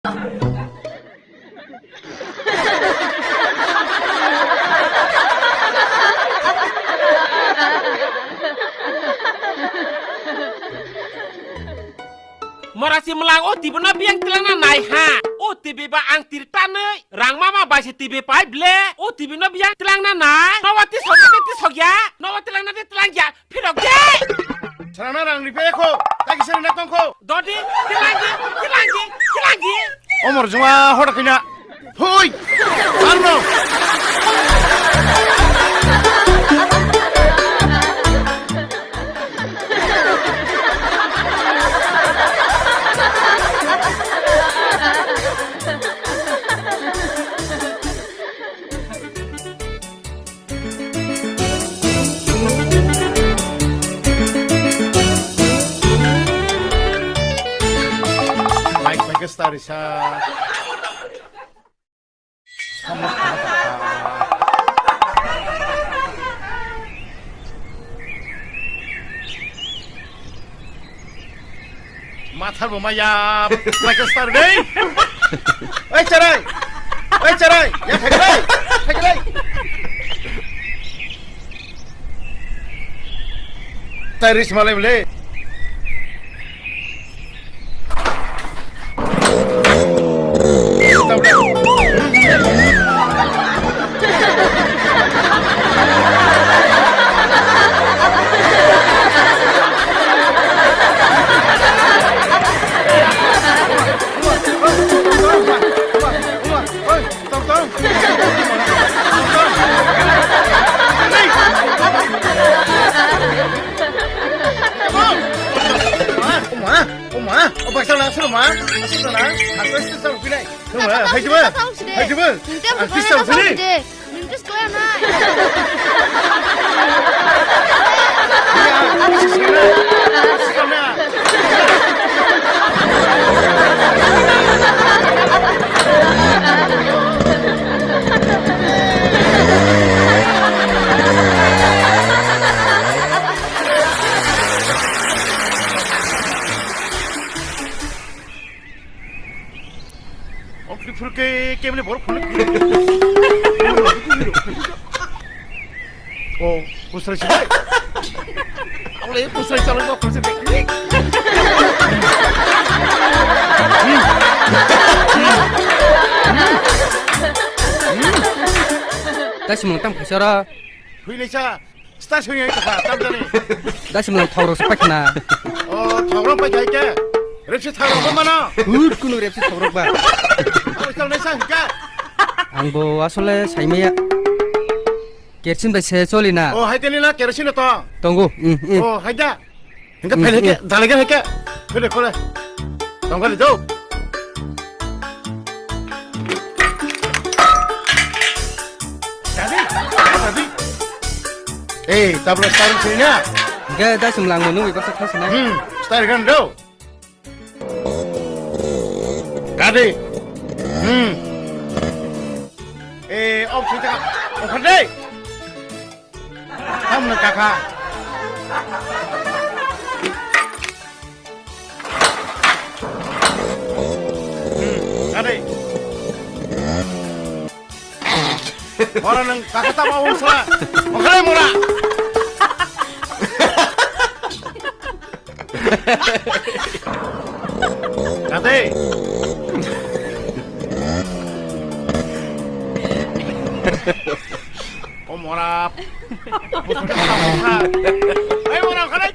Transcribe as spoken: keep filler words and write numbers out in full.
Mora si mwlang o T V no biyang twlangna nai ha. O T V ba ang tir tanwi rang mama bai se T V pai ble. O T V no biyang twlangna nai. Nowa tisok ya de tisok ya. Nowa twlangna de twlang ya. Phirok de. Sarana rang ripe ko. Taki sari na tongko. Dodi, twlang di, twlang di, twlang di. Omor juma hoda kina. Hui! Arno! Mike, Mike, starisa. Mathar bo maya, Michael Star dei. Oi charai. Oi charai. Ya thaiglai. Thaiglai. Tairis malai bole. Oma, oma, o baksa na suru ma, asuk na, aku sih selalu pilih. Oma, hai coba, hai coba. Ninte ang aku sih selalu pilih. Ninte sekolah na. Okli phulke kemle bor phulke. O, pusrai sini. Awle pusrai chalai kok pusrai. Tasi mung tam khasara. Hui lecha. Star soi hai kha, tam jani. Dasi mlang thok rok se paikha na. O, thok rok paikha ke. Repsi thok rok mano. Hut kunu repsi thok rok ba. Ang kal nai sa hika. Ang bo asole saimaya. Kersin bai se choli na. O, hai teni na kersin to. Tongo. Mm, mm. O, hai da. Hingke phai leke, dalai ke hingke. Phai leke kole. Tong kole do. Dadi, dadi. Eh, tabla star sini na. Hingke da sumlang mo nung ibasa khasina. Hmm, star kan do. Dadi. Hmm. Eh, op sini ka. Op deh. Tamno kaka. Hmm, kade. Mora nang kaka tama wong sala. Makalai mora. Kade. O mora. Ai mora kade.